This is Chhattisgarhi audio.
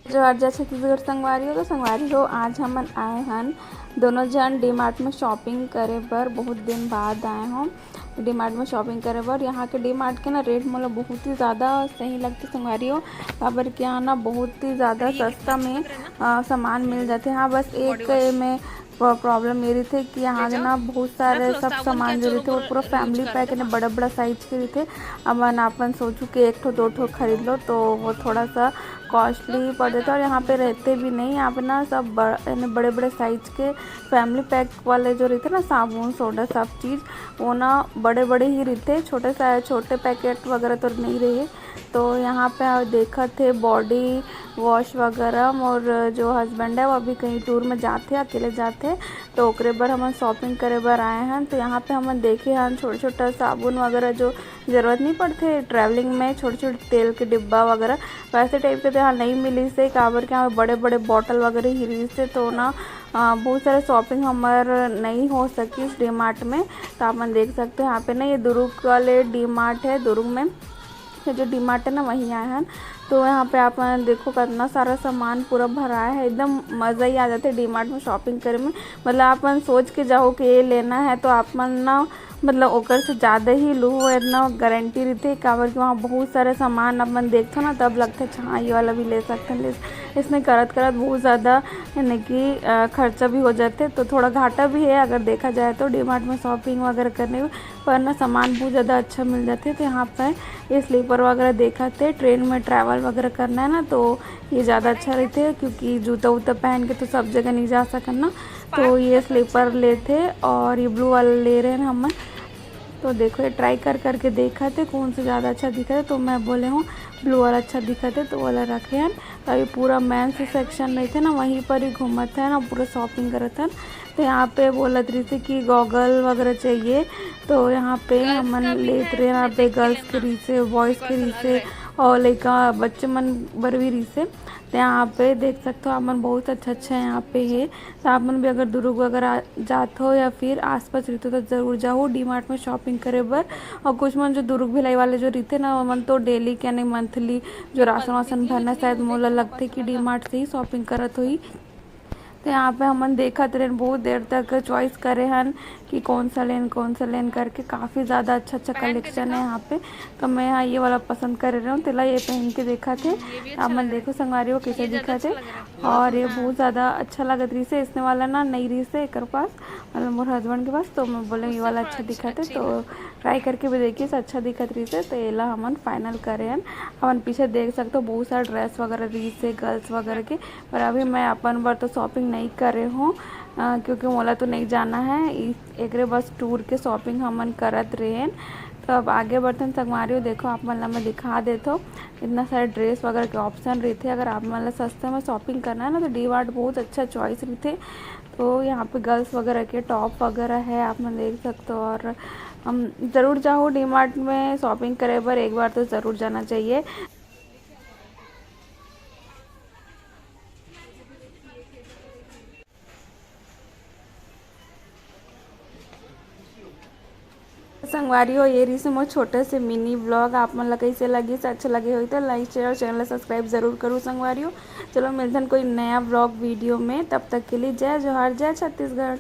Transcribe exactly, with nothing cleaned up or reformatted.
जोहार जय छत्तीसगढ़ संगवारी हो। तो संगवारी हो, आज हमन आए हन दोनों झन डीमार्ट में शॉपिंग करे बर। बहुत दिन बाद आए हों डीमार्ट में शॉपिंग करे बर। यहाँ के डीमार्ट के ना रेट मोला बहुत ही ज़्यादा सही लगथे संगवारी हो, काबर के यहाँ ना बहुत ही ज़्यादा सस्ता में अ, सामान मिल जाथे। हाँ, बस एक में प्रॉब्लम ये रहिथे कि यहाँ के ना बहुत सारे सब सामान जो रहिथे वो पूरा फैमिली पैक यानी बड़ा बड़ा साइज के रहिथे। अपन अपन सोचू कि एक ठो दो ठो खरीद लो तो वो थोड़ा सा कॉस्टली पड़ जाता है और यहाँ पे रहते भी नहीं। यहाँ पे ना सब बड़-, यानी बड़े बड़े साइज के फैमिली पैक वाले जो रहिथे ना, साबुन, सोडा, सब चीज़, वो ना बड़े बड़े ही रहिथे। छोटे सा, छोटे पैकेट वगैरह तो नहीं रहे। तो यहाँ पे आप देखत हे बॉडी वॉश वगैरह। मोर जो हस्बैंड है वो अभी कहीं टूर में जाथे, अकेले जाथे, तो ओकरे बर हमन शॉपिंग करे बर आए हन। तो यहाँ पे हमन देखे हन छोटे छोटा साबुन वगैरह जो जरूरत नहीं पड़थे ट्रैवलिंग में, छोटे छोटे तेल के डिब्बा वगैरह, वैसे टाइप के तो यहाँ नहीं मिलिस हे, काबर के यहाँ बड़े बड़े बॉटल वगैरह ही रहिस हे। तो ना अ, बहुत सारा शॉपिंग हमर नहीं हो सकिस डीमार्ट में। तो आप मन देख सकते हो यहाँ पे ना, ये दुर्ग वाले डीमार्ट है दुर्ग में, ये जो डीमार्ट है ना वहीं आए हन। तो यहाँ पे आप मन देखो कितना सारा सामान पूरा भराए है, एकदम मज़ा ही आ जाथे डीमार्ट में शॉपिंग करे में। मतलब आप मन सोच के जाओ कि ये लेना है तो आप मन ना, मतलब ओकर से ज़्यादा ही लूहो, इतना गारंटी रहिथे, काबर कि वहाँ बहुत सारे सामान अपन देखथो ना, तब लगथे अच्छा हाँ ये वाला भी ले सकथन, ले। इसने करत करत बहुत ज़्यादा यानी कि अ, खर्चा भी हो जाथे, तो थोड़ा घाटा भी है अगर देखा जाए तो डीमार्ट में शॉपिंग वगैरह करने में। पर ना सामान बहुत ज़्यादा अच्छा मिल जाथे। तो यहाँ पर ये स्लीपर वगैरह देखत हे, ट्रेन में ट्रैवल वगैरह करना है ना, तो ये ज़्यादा अच्छा रहिथे, क्योंकि जूता उता पहन के तो सब जगह नहीं जा सकन ना। तो ये स्लीपर लेथे और ये ब्लू वाला ले रहे हैं हमन। तो देखो, ये ट्राई कर करके देखत हे कौन सा ज़्यादा अच्छा दिखत हे, तो मैं बोले हूँ ब्लू वाला अच्छा दिखत हे, तो वाला रखे हन। तो अभी पूरा मेंस सेक्शन रहिथे ना, वहीं पर ही घूमत हन और पूरा शॉपिंग करत हन। तो यहाँ पे बोलत रहिथे कि गॉगल वगैरह चाहिए, तो यहाँ पे हमन लेत रहे। यहाँ पे गर्ल्स के रहिसे, बॉयज़ के रहिसे और लइका बच्चे मन बर भी रहिसे। तो यहाँ पे देख सकते हो आप मन, बहुत अच्छा अच्छा यहाँ पे है। तो आप मन भी अगर दुर्ग वगैरह जात हो या फिर आसपास रहिते हो तो जरूर जाओ डीमार्ट में शॉपिंग करे बर। और कुछ मन जो दुर्ग भिलाई वाले जो रहिथे ना, वो मन तो डेली के यानी मंथली जो राशन वासन भरना, शायद मोला लगथे कि डीमार्ट से ही शॉपिंग करत होही। तो यहाँ पे हमन देखत रहेन, बहुत देर तक चॉइस करे हन कि कौन सा लेन, कौन सा लेन करके। काफ़ी ज़्यादा अच्छा अच्छा कलेक्शन है यहाँ पे। तो मैं यहाँ ये वाला पसंद करे रहे हूँ, तेला ये पहन के देखत हे। आप मन देखो संगवारी हो कैसे दिखत हे। और ये बहुत ज़्यादा अच्छा लगत रहिसे, इसने वाला ना नहीं रहिसे एकर पास, मतलब मोर हस्बैंड के पास। तो मैं बोले ये वाला अच्छा दिखत हे, तो ट्राई करके भी देखिए, अच्छा दिखत रहिसे। तो एला हमन फाइनल करे हन। अपन पीछे देख सकते हो बहुत सारा ड्रेस वगैरह रहिसे गर्ल्स वगैरह के, पर अभी मैं अपन बर तो शॉपिंग नहीं करे हूँ, अ, क्योंकि मोला तो नहीं जाना है। इ-, एकरे बस टूर के शॉपिंग हमन करत रहेन। तो अब आगे बढ़थन संगवारी हो, देखो आप मन ला मैं दिखा देत हो, इतना सारे ड्रेस वगैरह के ऑप्शन रहिथे। अगर आप मन ला सस्ते में शॉपिंग करना है ना, तो डीमार्ट बहुत अच्छा चॉइस रहिथे। तो यहाँ पे गर्ल्स वगैरह के टॉप वगैरह है, आप मन देख सकते हो। और हम जरूर जाओ डीमार्ट में शॉपिंग करे बर, एक बार तो जरूर जाना चाहिए। संगवारी हो, ये रहिसे मोर छोटे से मिनी व्लॉग। आप मन ला कैसे लगिस, अच्छा लगे होही तो लाइक, शेयर और चैनल ला सब्सक्राइब जरूर करू संगवारी हो। चलो मिलथन कोई नया व्लॉग वीडियो में, तब तक के लिए जय जोहार, जय छत्तीसगढ़।